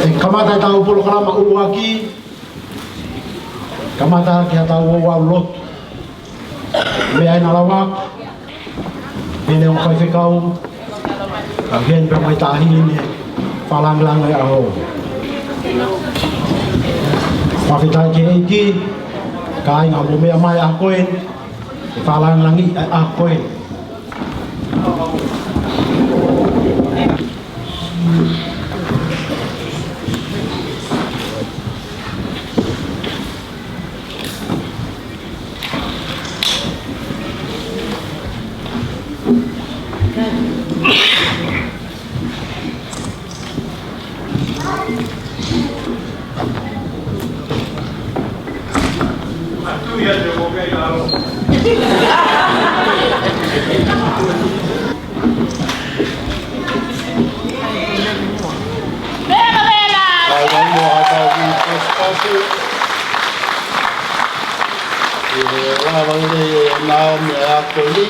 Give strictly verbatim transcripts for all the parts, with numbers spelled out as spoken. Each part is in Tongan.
ʻE kamata ʻetau polokalama ʻuluaki, kamata ki heʻetau ouau lotu. Meʻa ʻe na lava, pehē ʻe he ongo faifekau, ka ʻi heni pē mai tahi ne fakalāngilangi ʻa e ʻaho. Fakafetaʻi ki he ʻEiki, kāinga, mou meʻa mai ʻa ko ē, ʻe fakalāngilangiʻi ʻa ko ē. Kae ʻoua muʻa ʻetau kiʻi pasipasi. ʻI he lava lelei ʻe Naomi ʻa e ako ni.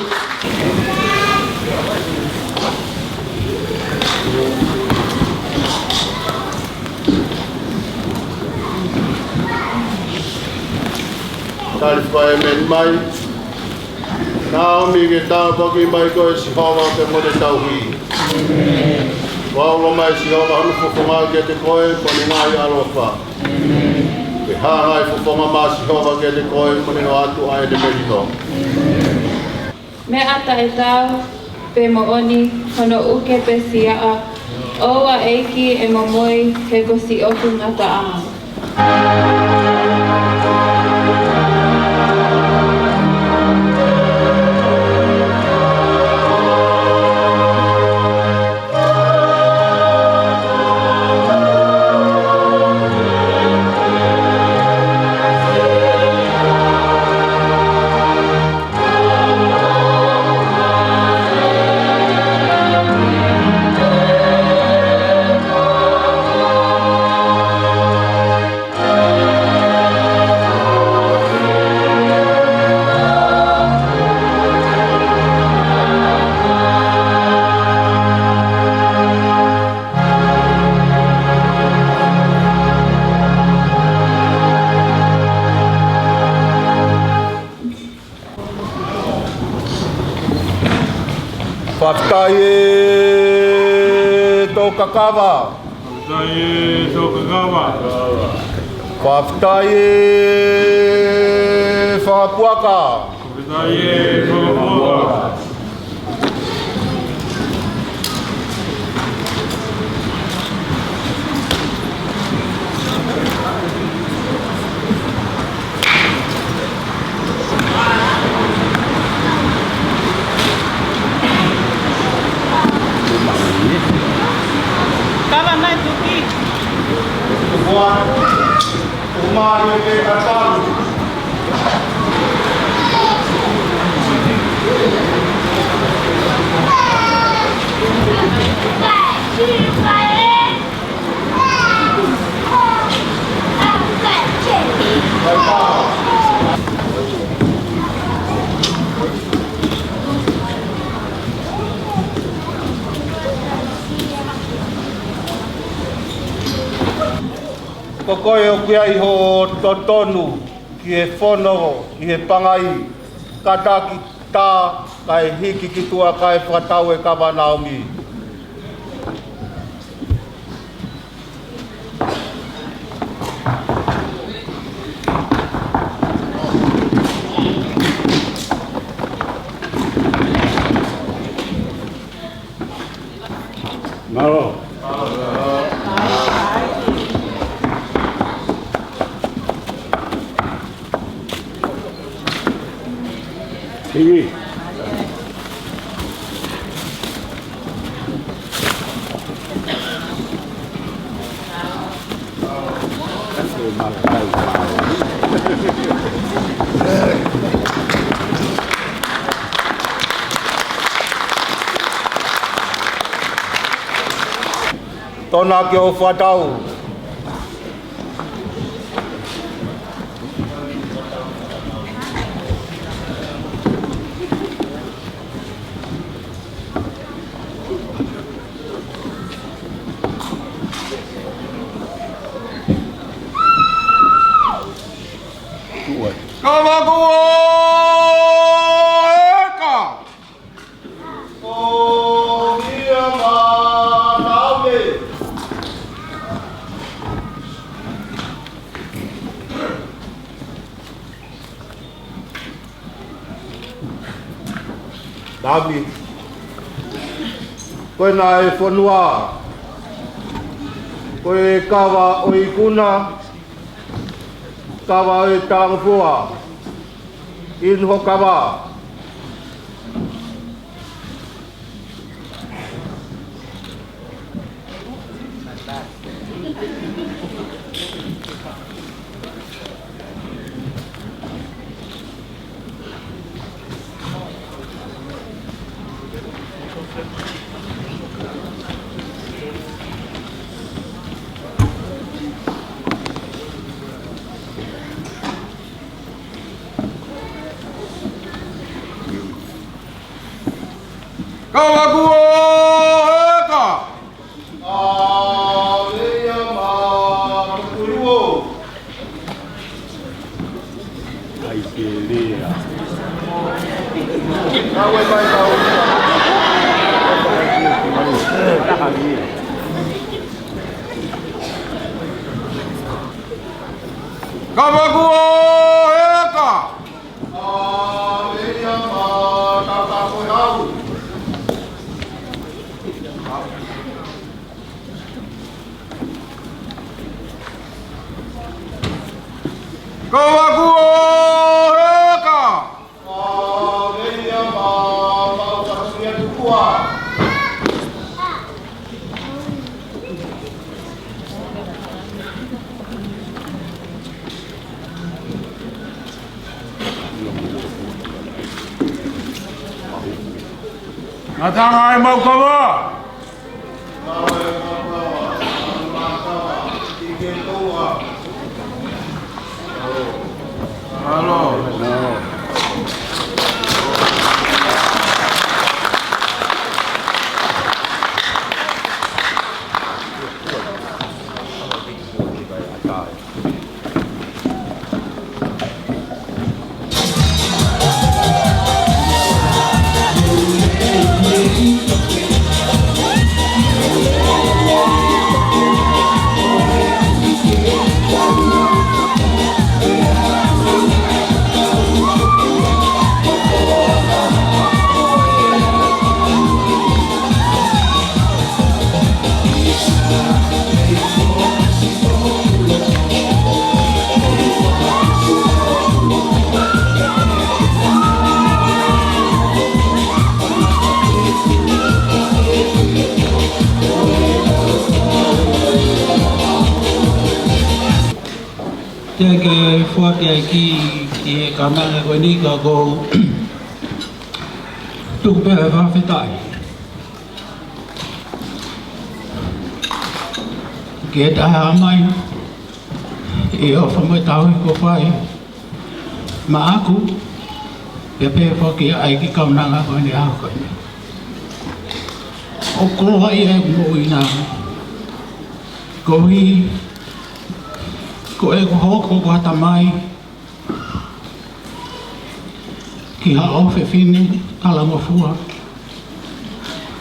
Tali fakaʻēmeni mai. Naomi, ke tāpuakiʻi mai koe ʻe Sihova pea mo ʻene tauhi. Fakaʻulo mai ʻe Sihova hono fofonga kiate koe, mo ʻene ngaahi ʻaloʻofa. Ke hanga ʻe he fofonga mā ʻo Sihova kiate koe, mo ne ʻoatu ʻa ʻene melino. Meʻa taʻetau, pe moʻoni, hono ʻuke pe siaʻa, ʻoua ʻEiki ʻe momoi, he ko siʻoku ngataʻanga. Fakafetaʻi e tō kakava. Fakafetaʻi e tō kakava. Fakafetaʻi e fakapuaka. Fakafetaʻi e fakapuaka. Kava mai tuki. Ko koe ʻoku ʻi ai hoʻo totonu ki he fono ʻi he pangai, kātaki tā kae hiki ki tuʻa kae fakatau e kava Naomi. Tona ki o fatau. Kavaku ʻo ʻEka. ʻO ia ma tau le. Tavi. Ko ena e fonua. Ko e kava ʻo e ikuna. Kava ʻo e talangofua. ʻIn ho kava. Kavaku ʻo ʻEka. ʻA ia ma Kukuiuo. ʻAi ke lea. Kau e kai kau. Kavaku ʻo ʻEka. ʻA ia ma Tata ko e hau. Kavaku ʻo ʻEka. ʻA ia ma Maʻu Kasuia Tukua. Ngataʻanga e mau kava. Alo. Ke ke fua ke ki, ki he kaunanga ko eni ka ko tuku pē he fakafetaʻi. Ke taha mai, ʻi he ʻofa mo e tauhi kuo fai maʻaku, pea pehē foki ʻa e kiʻi kaunanga ko eni ʻaho ko eni. ʻOku koloaʻia e moʻui na. Koeʻuhi, ko ʻeku hoko ko ha tamai, ki ha ʻofefine talangofua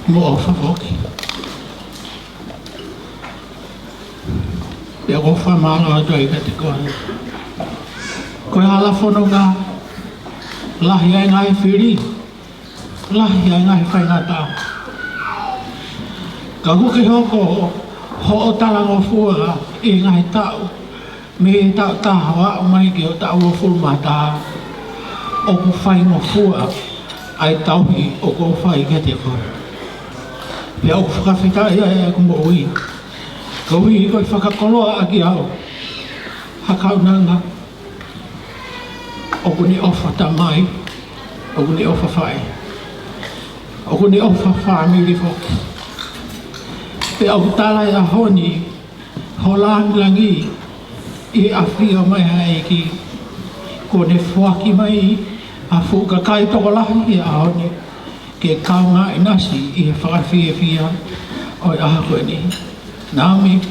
mo ʻofa foki. Pea ʻoku ou fakamālō atu ai kiate koe. Ko e hala fononga, lahi ai ngaahi fili, lahi ai ngaahi faingataʻa. Ka kuo ke hoko hoʻo talangofua ʻi he ngaahi taʻu, mei he taʻu taha ʻo aʻu mai ki he taʻu uofulu mā taha. ʻOku faingofua ʻa e tauhi ʻoku ou fai kiate koe. Pea ʻoku fakafetaʻi ʻa ʻeku moʻui koeʻuhi ko e fakakoloa ʻaki au ha kaunanga ʻoku ne ʻofa tamai, ʻoku ne ʻofa faʻē, ʻoku ne ʻofa fāmili foki. Pea ʻoku tala ʻi he ʻaho ni ho langilangi ʻi he ʻafio mai ʻa e ʻEiki, kuo ne foaki mai ha fuʻu kakai tokolahi he ʻaho ni ke kaungā ʻinasi ʻi he fakafiefia ʻo e ʻaho ko eni. Naomi,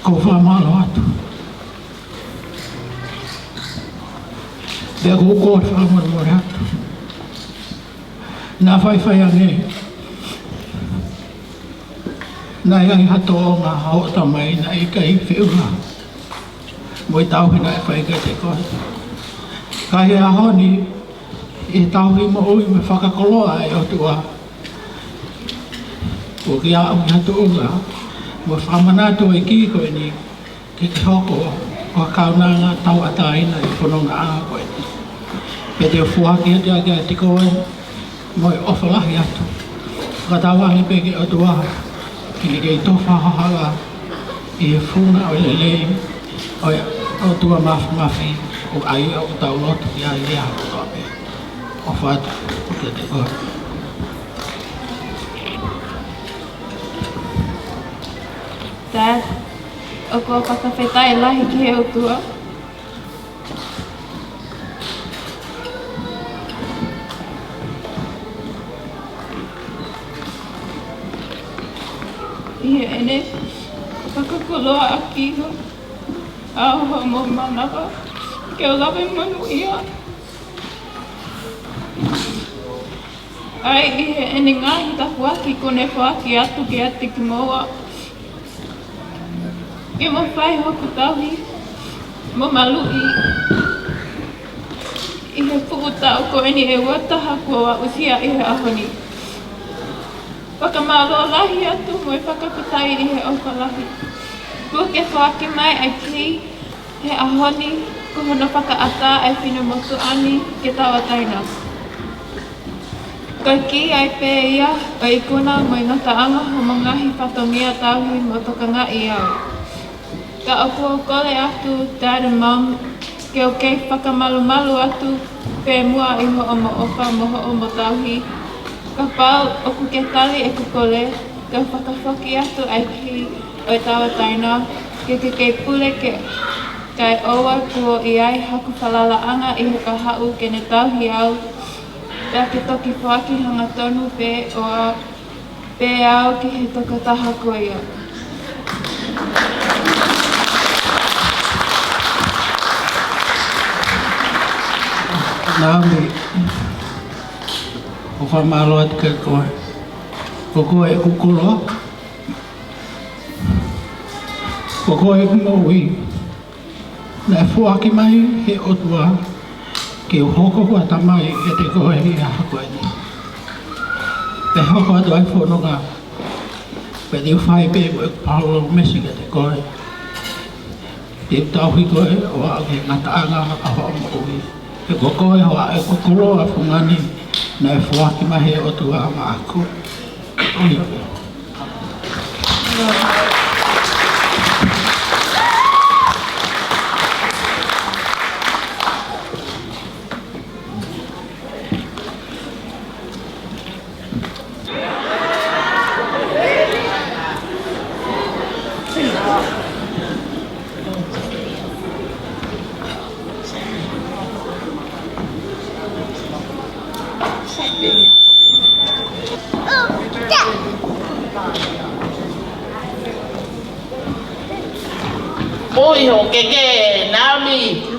ʻoku ou fakamālō atu. Pea ʻoku ou kole fakamolemole atu. Naʻa faifai ange, naʻe ʻi ai ha tōʻonga ʻo hoʻo tamai naʻe ʻikai feʻunga mo e tauhi naʻe fai kiate koe. Ka ʻi he ʻaho ni, ʻi he tauhi moʻui mo e fakakoloa ʻa e ʻOtua, ʻoku ke aʻu ki ha tuʻunga mo e fakamanatu ʻa e ʻEiki ko eni, ke ke hoko ko ha kaunanga tauʻatāina ʻi he fononga ko eni. Pea te u foaki atu kiate koe mo e ʻofa lahi atu. Fakatauange pē ki he ʻOtua ke ne kei tofa ho hala ʻi he funga ʻo e lelei ʻo e ʻOtua Māfimafi, ʻoku ʻi ai ʻoku tau lotu ki ai ia kotoa pē. ʻOfa atu kiate koe. Dad, ʻoku ou fakafetaʻi lahi ki he ʻOtua ʻi heʻene fakakoloa ʻaki au ʻi hoʻomo manava ke u lave monūʻia ai ʻi heʻene ngaahi tāpuaki kuo ne foaki atu kiate kimoua, ke mo fai hoku tauhi mo maluʻi ʻi he fuʻu taʻu ko eni ʻe ua taha kuo aʻusia ʻi he ʻaho ni. Fakamālō lahi atu mo e fakafetaʻi ʻi he ʻofa lahi kuo ke foaki mai ʻa e kī he ʻaho ni, ko hono fakaʻatā ʻa e finemotuʻa ni ke tauʻatāina. Ko e kī ai pē ia ʻo e ikuna mo e ngataʻanga hoʻomo ngaahi fatongia tauhi mo tokangaʻi au. Ka ʻoku ou kole atu, Dad and Mom, ke u kei fakamalumalu atu pē muʻa ʻi hoʻomo ʻofa mo hoʻomo tauhi. Kapau ʻoku ke tali ʻeku kole, te u fakafoki atu ʻa e kī ʻo e tauʻatāina, ke ke kei pule ke, kae ʻoua kuo ʻi ai haku falalaʻanga ʻi he kahaʻu ke ne tauhi au, pea ke toki foaki hangatonu pē ʻo au, pē au ki he tokotaha ko ia. Naomi, ʻoku ou fakamālō atu kiate koe. Ko koe ʻeku koloa. Ko koe ʻeku moʻui. Naʻe foaki mai he ʻOtua ke u hoko ko ha tamai kiate koe ʻi he ʻaho ko eni. Pea hoko atu ʻa e fononga, pea te u fai pē ko ʻeku palōmesi kiate koe. Te u tauhi koe ʻo aʻu ki he ngataʻanga ʻo hoʻo moʻui. He ko koe ʻa ʻeku koloa fungani naʻe foaki mai he ʻOtua maʻaku. ʻIo. Mui ho keke, Naomi.